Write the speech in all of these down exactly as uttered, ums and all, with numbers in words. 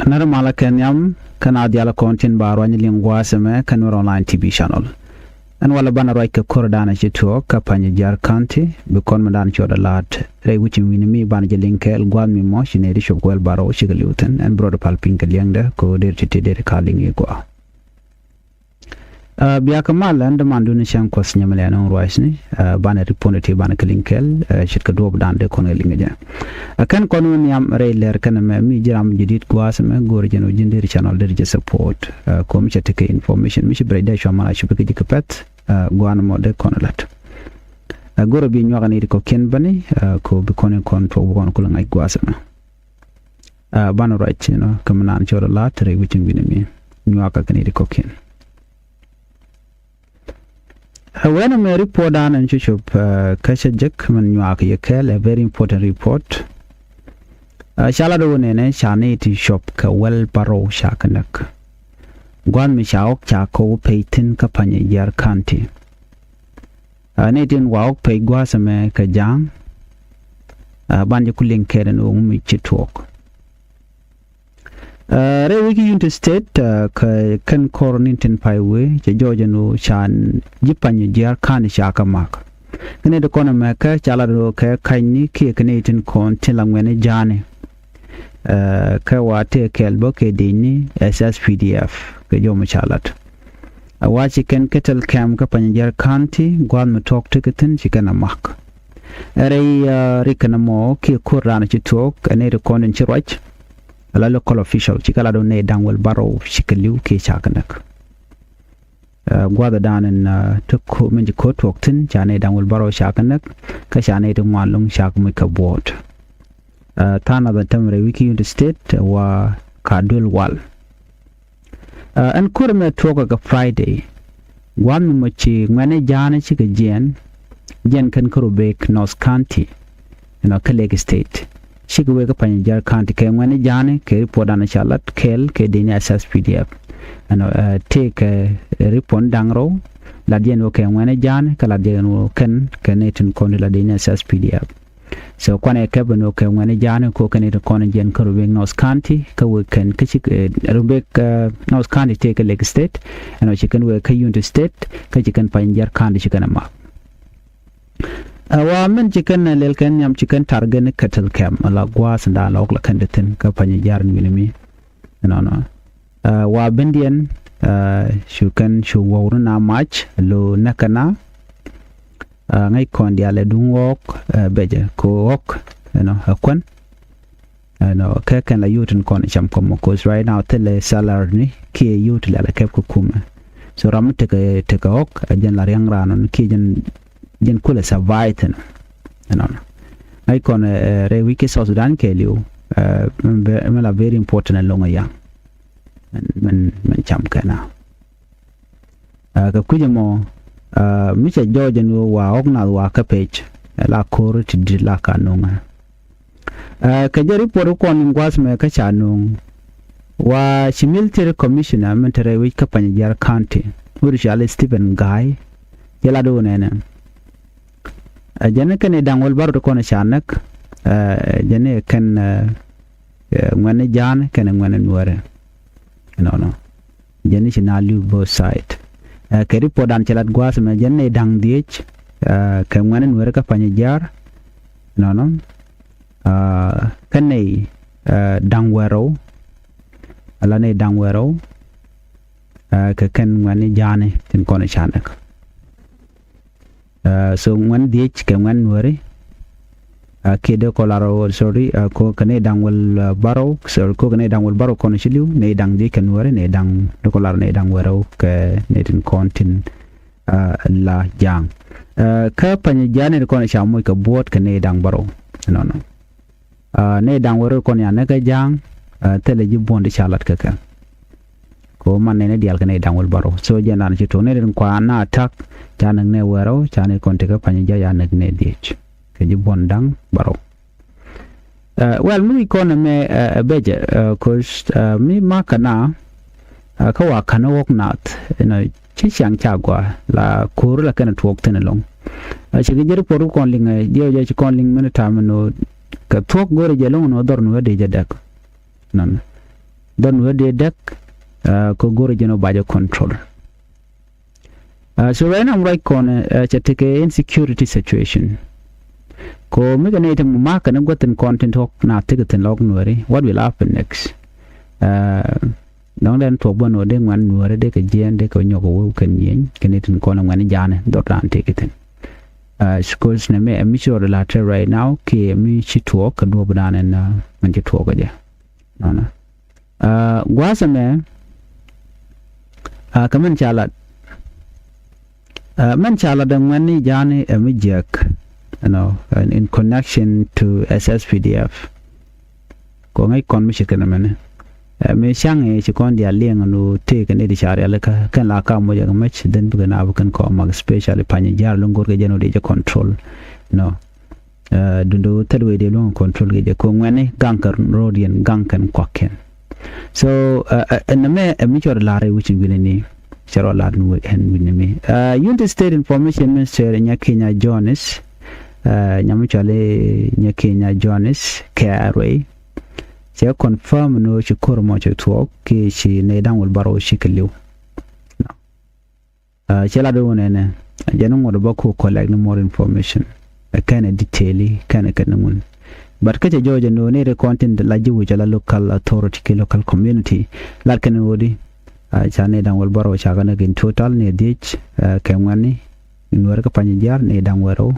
Nɛrɛ malä kɛ nhiam kä na dhialä kɔn tin ba ruany liŋ gua̱a̱th ɛmɛ kä Nuer Online T V channel. Ɛn walɛ banɛ ruac kɛ kor danɛ ci tuɔɔk kä Panyijiar County, bi kɔn mi danɛ ciɔt alaat rɛy wi̱c in wi̱ni mi banɛ jɛ liŋ kɛɛl gua̱a̱th mi mɔ ci nɛy ti cop kɛ wɛl barɔw cikɛ li̱w thi̱n. Ɛn bi rɔɔdɛ pal piny kɛ liɛŋdɛ kɛ ɣöö deri ti ti deri ka liŋ i̱ gɔaa. Bia kɛ mal ɛn dämandun cäŋ kuɔth nyɛmɛ lɛ ɛn ɣän ruacni. Banɛ ri puɔ̱nydɛ ti banɛ kɛ liŋ kɛl ce̱tkɛ duɔ̱ɔ̱pdan dee kɔn kɛ liŋ kɛ jɛ. Ɛ kɛn kɔn wä nhiam rɛy lɛr kɛn ɛmɛ mi ji̱ ram jɛ di̱t gua̱a̱th ɛmɛ go̱o̱rɛ jɛn wä ji̱n deri channel deri jɛ support. Ko̱ mi cɛ tekɛ information mi ci bi rɛy dee cua mal a cupɛ kɛ ji̱ kɛ pɛ̈th. Gua̱a̱n ɛmɔ dee kɔn ɛ la̱t. Ɛ go̱o̱rɛ bi nyuak ni ri kɔ̱kiɛn bäni. Ko̱ bi kɔn in kɔn tuɔk bi kɔn kulɛ ŋa̱c gua̱a̱th ɛmɛ. Banɛ ruac inɔ kɛ mi naan cɔl a la̱t rɛy wi̱c in wi̱ni mi nyuakä kɛ ni ri kɔ̱kiɛn. Ɛ wɛnɛ mɛ report dan ɛn cu cop kä cä jek min nyuak yɛ kɛɛl ɛ very important report. Ca lat wä nɛnɛ ca ni ti cop kɛ wɛl barɔw ca kɛ näk. Gua̱a̱th mi ca ɣɔk ca kɛ wä pɛy thi̱n kä Panyijiar County. Ni tin wa ɣɔk pɛy gua̱a̱th ɛmɛ kɛ ja̱a̱ŋ. Ban jɛ ku liŋ kɛɛl ɛn ɣöö ŋu mi ci tuɔɔk. Rɛy wec kä Unity State kɛ kɛn kɔr ni tin pay wee cɛ jɔɔc ɛn ɣöö ca ji̱ Panyijiar County ca kɛ mak. Kä ni ti kɔn ɛmɛ kä ca lat ɣöö kɛ ka̱cni kiɛ kɛ ni tin kɔn tin la ŋuɛni ja̱a̱ni. Kä wa tëë kɛɛl bä kɛ dicni S S P D F kɛ jɔmɛ ca lat. A wa ci kɛn Kettle Camp kä Panyijiar County gua̱a̱th mi tuɔɔk tekɛ thi̱n ci kɛn a mak. Ɛ rɛy rik kɛn ɛmɔ kiɛ ko̱r raan ci tuɔɔk ɛ nɛy ti kɔn in ci ruac. Ala local official ci kɛ lat wä nɛy da̱ŋ wäl barɔw ci kɛ li̱w kiɛ ca kɛ näk. Gua̱a̱th dan in ti ko̱ min ci ko̱r tuɔɔk thi̱n ca nɛy da̱ŋ wäl barɔw ca kɛ näk. Kä ca nɛy ti ŋuan lo̱ŋ ca kɛ muc kɛ buɔɔt. Tha̱a̱ŋ nath ɛn tämɛ rɛy wi̱c kä Unity State wa ka duel wal. Ɛn ko̱r ɛmɛ tuɔɔkä kɛ Friday. Gua̱a̱th mi mɔ ci ŋuɛ̈ni ja̱a̱ni cikɛ jiɛɛn. Jiɛɛn kɛn kä Rumbek North County. Ɛnɔ kä Lakes State cikɛ wee kä Panyijiar County kɛ ŋuɛ̈ni ja̱a̱ni kɛ report dan ca lat kɛɛl kɛ dini S S P D F. Ɛnɔ tëëkɛ report da̱ŋ rɛw. Lat jiɛɛn wä kɛ ŋuɛ̈ni ja̱a̱ni kä lat jiɛɛn wä kɛn kɛ ni tin kɔn ti la dini S S P D F. So kuanɛ kɛp ɛn ɣöö kɛ ŋuɛ̈ni ja̱a̱ni ko̱ kɛn i̱ ti kɔn jiɛn kä Rumbek North County kä wek kɛn kä ci Rumbek North County tëë kä Lakes State. Ɛn ɣöö ci kɛn wek kä Unity State kä ci kɛn Panyijiar County ci kɛn ɛ mak. Ɛ wa min ci kɛn ɛ lɛl kɛn nhiam ci kɛn target ni Kettle Camp ala gua̱a̱th in da̱a̱n la ɣɔk la kɛn ti thi̱n kä Panyijiar in wi̱ni mi. Ɛnɔnɔ. Wa bendiɛn cu kɛn cu wäwri na mac lo näkɛ na. Ŋäc kɔn diaal ɛ duŋ ɣɔk becɛ ko ɣɔk ɛnɔ ɛ kuän. Ɛnɔ kɛ kɛn la yio̱o̱tin kɔn cam kɔmɔ cause right now thilɛ salary ni kiɛ yio̱o̱ti la la kɛp kä kumɛ. So ram mi tekɛ tekɛ ɣɔk ɛ jɛn la riaŋ raan ɔn kiɛ jɛn jɛn kulɛ survive thin. Ɛnɔnɔ. Ŋäc kɔn rɛy wi̱c ki South Sudan kɛɛliw. Min la very important ɛn loŋ ɛ yaŋ. Min min cam kɛn a kɛ kui̱c ɛmɔ mi cɛ jɔɔc ɛn ɣöö wa ɣɔk nath wa kä pec. La ko̱r ti di̱t la ka no̱ŋ ɛ kɛ jɛ report kɔn in gua̱th mɛ kä ca no̱ŋ. Wa ci military commissioner min te rɛy wi̱c kä Panyijiar County wut cɔal i̱ Stephen Gai. Jɛ la do̱o̱ nɛnɛ. Ɛ jɛn kɛn i̱ da̱ŋ wäl barɔw ti kɔn ca näk. Ɛ jɛn i̱ kɛn ŋuɛ̈ni ja̱a̱ni kɛn ŋuɛ̈ni nuäärɛ. Ɛnɔnɔ. Jɛn i̱ ci na li̱w both side. Ɛ kɛ report dan cɛ lat gua̱a̱th ɛmɛ jɛn i̱ da̱ŋ dhieec kɛ ŋuɛ̈ni nuäärɛ kä Panyijiar. Ɛnɔnɔ. Kɛn i̱ da̱ŋ wäl rɛw. Ala ni da̱ŋ wäl rɛw kɛ kɛn ŋuɛ̈ni ja̱a̱ni tin kɔn ca näk. So ŋuɛ̈ni dhieec kɛ ŋuɛ̈ni nuäärɛ. Kiɛ dee kɔ lar rɛw sorry ko kɛ ni da̱ŋ wäl barɔw sorry ko kɛ ni da̱ŋ wäl barɔw kɔn ci li̱w ni da̱ŋ dhieec kɛ nuäärɛ ni da̱ŋ dee kɔ lar ni da̱ŋ wäl rɛw kɛ ni tin kɔn tin la ja̱a̱ŋ. Kä Panyijiar ni kɔn ca moc kɛ buɔ̱ɔ̱t kɛ ni da̱ŋ barɔw. Ɛnɔnɔ. Ni da̱ŋ wäl rɛw kɔn ya näk kä ja̱a̱ŋ. Thilɛ ji̱ buɔ̱n ti ca lat kä kɛ. Kɛ ɣöö man nɛy ni diaal kɛ nɛy da̱ŋ wäl bärɔw. So jɛn dan ci tuɔɔk nɛy tin kua na attack ca näk nɛy wäl rɛw ca nɛy kɔn ti kä Panyijiar ca näk nɛy dhieec. Kɛ ji̱ buɔ̱n da̱ŋ bärɔw. Well mi wi̱c kɔn ɛmɛ ɛ becɛ cause mi makä na kä wa ka̱n ɣɔ̱k nath inɔ ci ciaŋ ca gɔaa la ko̱r la kɛn tuɔɔk thi̱n ɛlɔ̱ŋ. Ci kɛ jɛ report kɔn liŋ ɛ diɛw jɛ ci kɔn liŋ minita mi no̱o̱ kɛ thuɔ̱k go̱rɛ jɛ lo̱ŋ no̱o̱ dhɔr no̱o̱ ɛ dee jɛ dɛk. Nɔn. dhɔn wee dee däk. Kɛ go̱r jɛn ɔ ba jɛ control. So right now ruac kɔn cɛ tekɛ insecurity situation. Ko mi kɛ nɛy ti ma̱a̱k kɛn guäth tin kɔn tin tuɔ̱k na thikɛ thi̱n lɔk Nuääri, what will happen next? Dɔ̱ŋ dɛn tuɔk bä nuɔ̱ɔ̱r dee ŋuan Nuääri dee kɛ jiɛɛn dee kɛ nyɔk ɛ wee kɛn nyieny kɛ nɛy tin kɔn ɛ ŋuɛn ja̱a̱ni dhɔr raan tëëkɛ thi̱n. Because nɛ mi ɛ mi ci rɔɔdɛ la̱t te right now kiɛ mi ci tuɔɔk kɛ duɔ̱ɔ̱p dan ɛn ŋuɛn ci tuɔɔk kɛ jɛ. Nɔnɔ. Gua̱a̱th ɛmɛ kɛ mɛn ca lat. Mɛn ca lat ɛ ŋuɛn ni ja̱a̱ni ɛ mi jiäk, you know, in connection to S S P D F. Kɔ ŋäc kɔn mi ce̱tkɛ nɛmɛni. Mi ca̱ŋ i̱ ci kɔn diaal liɛŋ ɛn ɣöö tëëkɛ nɛy ti ca rialikä kɛn la ka moc ɛ kɛ mäc dhän bikɛ na bi kɛn kɔ mak, especially Panyijiar lo̱ŋ go̱rkɛ jɛn ɣöö dee jɛ control. Nɔ. Duundɛ ɣöö thil wee dee luäŋ control kɛ jɛ kɛ ŋuɛ̈tni gaŋkɛn ro̱o̱diɛn, gaŋkɛn kuakiɛn. So ɛn nɛmɛ ɛ mi cɔr la̱r i̱ wi̱c in wi̱nɛ ni cɛ rɔ la̱r ni wi̱c ɛn wi̱nɛ mi. Unity State Information Minister Nyakenya Jones, nyam mi cɔal i̱ Nyakenya Jones kɛ a ruɛy cɛ confirm ni ɣöö ci ko̱r mɔ cɛ thuɔɔk kiɛ ci nɛy da̱ŋ wäl bärɔw cikɛ li̱w. Cɛ lat wun ɛnɛ jɛn ŋuɔ̱t bä ku collect ni more information. Kɛn ɛ detail kɛn ɛ kɛn ŋun. But kä cɛ jɔɔc ɛn ɣöö ni ri kɔn tin la ji̱ wi̱c ala local authority ki local community lat kɛn ɣöödi. Ca ni da̱ŋ wäl bärɔw ca kɛn in total ni dhiec kɛ ŋuɛ̈tni in wär kä Panyijiar ni da̱ŋ wäl rɛw.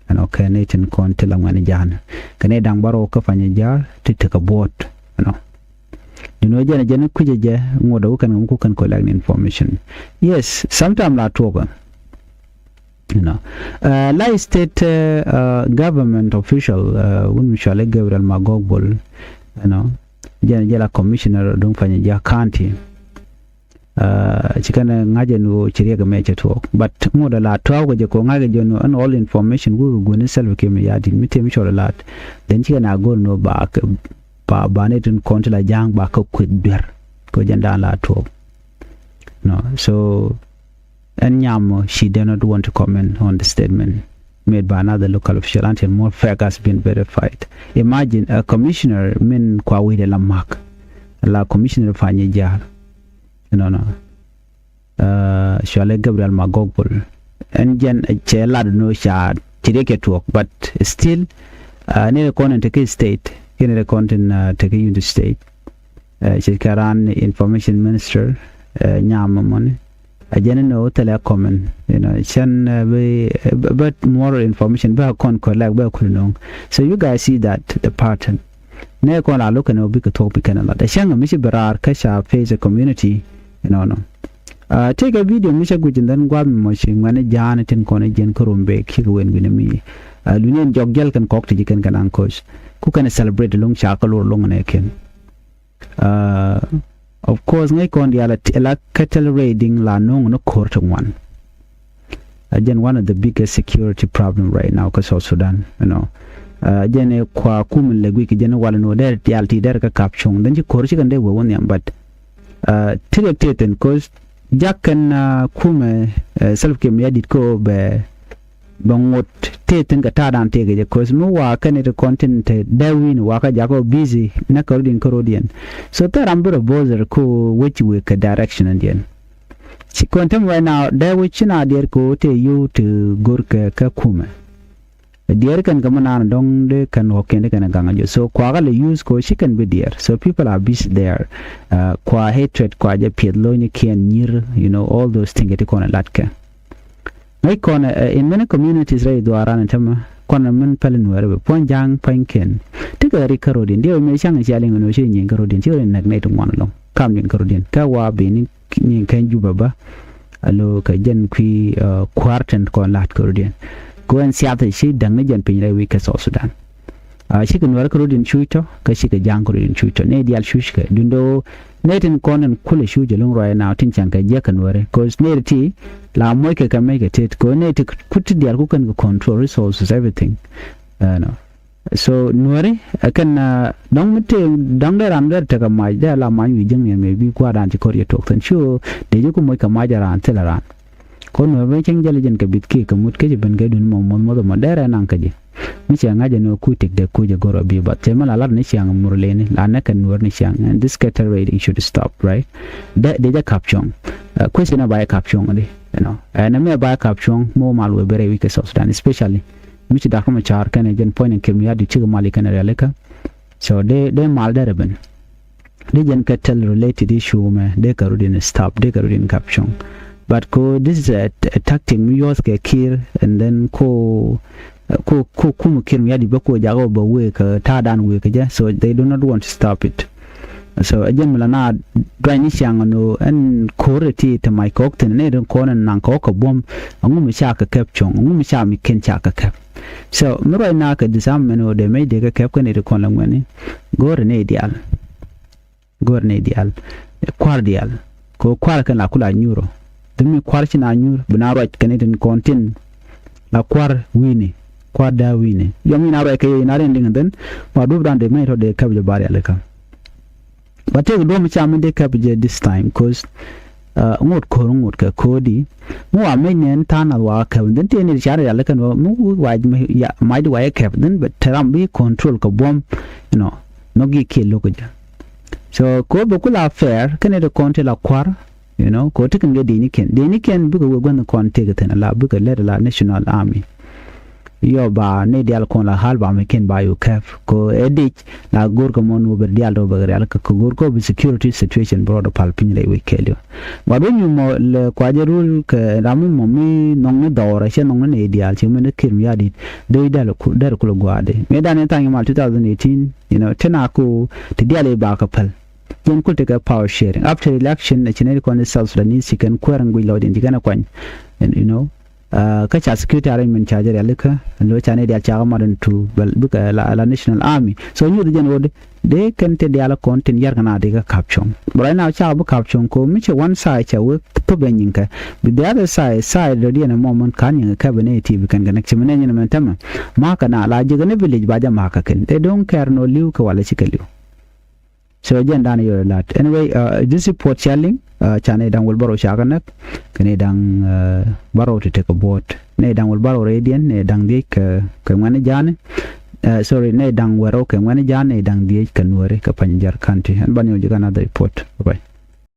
Ɛn ɔ kɛ nɛy tin kɔn ti la ŋuɛ̈tni ja̱a̱n kɛ nɛy da̱ŋ bärɔw kä Panyijiar ti tekɛ buɔ̱ɔ̱t. Ɛn ɔ. Duundɛ jɛn jɛn kui̱cä jɛ ŋuɔ̱t ɛ wä kɛn kɛ mi ku kɛn collect ni information. Yes, sometime la tuɔkä. You know, la state government official wun mi cɔal i̱ Gabriel Magog Bol, you know, jɛn jɛ la commissioner duŋ Panyijiar County. Ci kɛn ŋa̱c ɛn ɣöö ci riɛk ɛmɛ cɛ tuɔɔk, but ŋot ala tuɔɔk kɛ jɛ kɛ ŋa̱c kɛ jɛ ɛn ɣöö ɛn all information wä kɛ guäni Salva Kiir Mayardit mi tëë mi cɔl ɛ la̱t. Then ci kɛn a go̱r ɛn ɣöö ba kɛ ba ba ni tin kɔn ti la ja̱a̱ŋ ba kɛ kueth duer kɛ jɛn da̱a̱n la tuɔɔk. No, so ɛn nyam ɔ, she did not want to comment on the statement made by another local official until more fact has been verified. Imagine a commissioner min kua wi̱i̱dɛ la ma̱k, la commissioner Panyijiar. Nɔnɔ. Cualɛ Gabriel Magog Bol. Ɛn jɛn cɛ lat ni ca ci riɛk cɛ tuɔɔk, but still ni rɛ kɔn in tekɛ state, kɛn rɛ kɔn tin tekɛ Unity State. Cɛ kɛ ran information minister nyam mɔni. A jɛn ni wä thilɛ comment, you know, cɛn bi, bi more information bi a kɔn collect bi a kul no̱o̱ŋ. So you guys see that the pattern. Nɛ kɔn la lo̱k kɛn ɔ bikɛ thuɔ̱k bi kɛn lat. A cäŋ mi ci bi raar kä ca face a community, you know, nɔ. Tëëkɛ video mi cä guic in dhɛn gua̱a̱th mi mɔ ci ŋuɛ̈tni ja̱a̱n tin kɔn i̱ jiɛn kä Rumbek cikɛ wen wi̱ni mi. Luni ɛn jɔk jäl kɛn kɔk ti ji̱ kɛn kɛn aŋ koc. Ku kɛn celebrate lo̱ŋ ca kä lor lo̱ŋ nɛ kɛn. Of course ŋäc kɔn diaal a la cattle raiding la no̱o̱ŋ ni ko̱r ti ŋuan. A jɛn one of the biggest security problem right now kä South Sudan, you know. A jɛn ɛ kua kum in lɛ guic kɛ jɛn wal ni wä dɛr diaal ti dɛr kä kap cuŋ. Then ci ko̱r ci kɛn dee wee wä nhiam, but ti rɛk tëë thin, 'cause jak kɛn kumɛ Salva Kiir Mayardit kä bɛ bɛ ŋot tëë thi̱n kɛ ta̱a̱dan tëëkɛ jɛ, 'cause mi wa kɛn it kɔn tin te dee wi̱i̱ni wa kä jakä busy nä kä rodiɛn kä rodiɛn. So thil ram bi rɛ bother kä wec wek kɛ direction in diɛn. Ci kɔn tem right now dee wec ci na diɛɛr kɛ wä tëë yio̱w ti go̱r kɛ kä kumɛ. Diɛɛr kɛn kɛ mi naan dɔ̱ŋ dee kɛn ɣɔ̱kiɛn dee kɛn gaŋ a jɛ. So kuakä lɛ use kɛ wä ci kɛn bi diɛɛr. So people are busy there. Kua hatred kua jɛ piɛth lo̱nykiɛn nyir, you know, all those things kɛ ti kɔn ɛ latkɛ. Ŋäc kɔn in many communities rɛy dhuaaran in tämɛ kɔn in min pɛl in wɛɛr bɛ puɔ̱ny ja̱a̱ŋ pa̱nykiɛn. Ti kɛ rik kä rodiɛn diɛ wä mi ca̱ŋ in cia liŋ in wä ci nyieny kä rodiɛn ci rin näk nɛy ti ŋuan ɛlɔ̱ŋ kam nyin kä rodiɛn kä wa bi ni nyin kɛn Juba bä. Alo kɛ jɛn kui̱ kua̱r tin kɔn la̱t kä rodiɛn. Kɛ wä in siath ci däŋ ni jɛn piny rɛy wi̱c kɛ South Sudan. Cikɛ nuäär kä rodiɛn cuc tɔ kä cikɛ ja̱a̱ŋ kä rodiɛn cuc tɔ nɛy diaal cuc kɛ dundo. Nɛy tin kɔn in kulɛ cu jɛ lo̱ŋ ruac now tin cɛn kɛ jiäk kɛ nuääri, 'cause nɛy ti la moc kɛ kɛ mec kɛ tet kɛ nɛy ti kut ti diaal ku kɛn kɛ control resources, everything. Ɛnɔ. So nuääri ɛ kɛn dɔ̱ŋ mi te dɔ̱ŋ dee ran dee tekɛ mac dee la mac wi̱i̱ jiäkni ɛmɛ bi kua̱rdan ci ko̱r yɛ tuɔk thi̱n cu dee ji̱ ku moc kɛ mac ɛ ran thilɛ ran. Kɔn wee ben cieŋ jɛl jɛn kɛ bith kiɛ kɛ mut kecɛ ben kɛ dun mɔ muɔth muɔth mɔ derɛ naŋ kä ji̱. Mi ciɛ ŋa̱c ɛn ɣöö kuc tëkdɛ kuc ɛ go̱r ɛ bi bath cɛ mi la lat ni ciaŋ mur leni la nɛ kɛ nuɔr ni ciaŋ. And this cattle raiding should stop, right? Dee dee jɛ kap cuɔ̱ŋ. Question ɛ ba jɛ kap cuɔ̱ŋ di, you know, ɛn ɛmɛ ba jɛ kap cuɔ̱ŋ mi wä mal wee ben rɛy wi̱c kɛ South Sudan, especially mi ci Doctor Machar kɛnɛ jɛn puɔ̱ny in Kiir Mayardit cikɛ mal i̱ kɛnɛ rialikä. So dee dee mal derɛ ben. Dee jɛn cattle related issue mɛ dee kɛ rut in stop, dee kɛ rut in kap cuɔ̱ŋ. But ko this is a, a tactic mi yuɔth kɛ Kiir, and then ko ko ko kum Kiir Mayardit bä ko jakɔ bä wee kɛ ta̱a̱ dan wee kɛ jɛ, so they do not want to stop it. So ɛ jɛn mi la na duany ni ciaŋ ɛn ɣöö ɛn ko̱r ɛ ti te mac kɔk thin ni rin kɔn ɛn naŋ kɔk kɛ buɔ̱m. Ɛŋu mi ca kɛ kɛp cuɔ̱ŋ, ɛŋu mi ca mi ken ca kɛ kɛp. So mi ruac na kɛ disarmament ɣöö dee mec dee kɛ kɛp kä nɛy ti kɔn la ŋuɛ̈ni. Go̱o̱rɛ nɛy diaal. Go̱o̱rɛ nɛy diaal. Kua̱r diaal. Kɛ ɣöö kua̱r kɛn la ku la nyuur ɔ. Dee mi kua̱r ci na nyuur bi na ruac kɛ nɛy tin kɔn tin la kua̱r wi̱i̱ni. Kua̱r da̱a̱ wi̱i̱ni yɔm in a ruac kɛ yɛ in a rin diŋ dhin. Ba duɔ̱p dan dee mec tɔ dee kɛp jɛ ba rialikä. Ba tëëk duɔ̱ɔ̱p mi ca mi dee kɛp jɛ this time, 'cause ŋot ko̱r ŋot kɛ ko̱o̱di. Mi wa mec nɛn tha̱a̱ŋ nath wa kɛp dhin tëë ni ca rialikä ni mi wi̱i̱ wac mi ya mac di wa yɛ kɛp dhin bɛ te ram bi control kɛ buɔ̱m. You know, nhɔk gi̱i̱k kiɛ lo̱k kɛ jɛ. So ko bɛ ku la fair kɛnɛ ti kɔn ti la kua̱r. You know, ko ti kɛn kɛ dee ni kɛn dee ni kɛn bikɛ wee gua̱n kɔn tëëk thi̱n la bikɛ lɛt la National Army. Yɔ ba ni dial kɔn la hal ba mi ken ba yu kɛp ko ɛ dic la go̱r kɛ mɔn wä bɛ dial dɔ bɛ rial kɛ go̱r kɔ bi security situation bɛ rɔɔdɛ pal piny rɛy wec kɛɛliw. Wat wä nyuth mɔ lɛ kuacä rul kɛ ram mi mɔ mi nhɔŋ ni dhɔr cɛ nhɔŋ ni nɛy diaal cɛ mi ni Kiir Mayardit dee dal ku dɛr kulɛ gua̱a̱di mi dan in tha̱a̱ŋ mal two thousand eighteen, you know, te na ku ti dial i̱ ba kɛ päl. Jɛn kul tekɛ power sharing after election ci nɛy ti kɔn i̱ South Sudanese ci kɛn kuäär in guic lɔcdiɛn ci kɛn ɛ kuany. And, you know, kä ca security arrangement ca jɛ rialikä. Lo ca ni dial ca kä modern tu bikɛ la national army. So nyuth jɛn wodi dee kɛn ti dial kɔn tin yar kɛn a dee kä kap cuɔ̱ŋ. But right now ca bi kap cuɔ̱ŋ ko mi cɛ one side ca wek thop bɛ nyiŋ kɛ. Bi the other side, side dɔ diɛn ɛ mɔ mɛn ka̱n nyiŋ kɛ bɛ ni ti bi kɛn kɛ nɛk ci mi nɛ nyin mɛn tämɛ. Ma̱a̱ kɛ na la jikä ni village ba jɛ ma̱a̱ kɛ kɛn. They don't care no li̱w kɛ wala ci kɛ li̱w. So jɛn dan yɔ lat. Anyway, uh, this report cia liŋ, uh, ca nɛy da̱ŋ wäl bärɔw ca kɛ näk kɛ nɛy da̱ŋ, uh, bärɔw ti tekɛ buɔ̱ɔ̱t. Nɛy da̱ŋ wäl bärɔw rɛydiɛn, nɛy da̱ŋ dhiec kɛ kɛ ŋuɛ̈ni ja̱a̱ni. Uh, sorry, nɛy da̱ŋ wäl rɛw kɛ ŋuɛ̈ni ja̱a̱ni, nɛy da̱ŋ dhiec kɛ nuääri kɛ Panjär County. Ɛn ban yɔ ji̱ kɛ another report. Bye bye.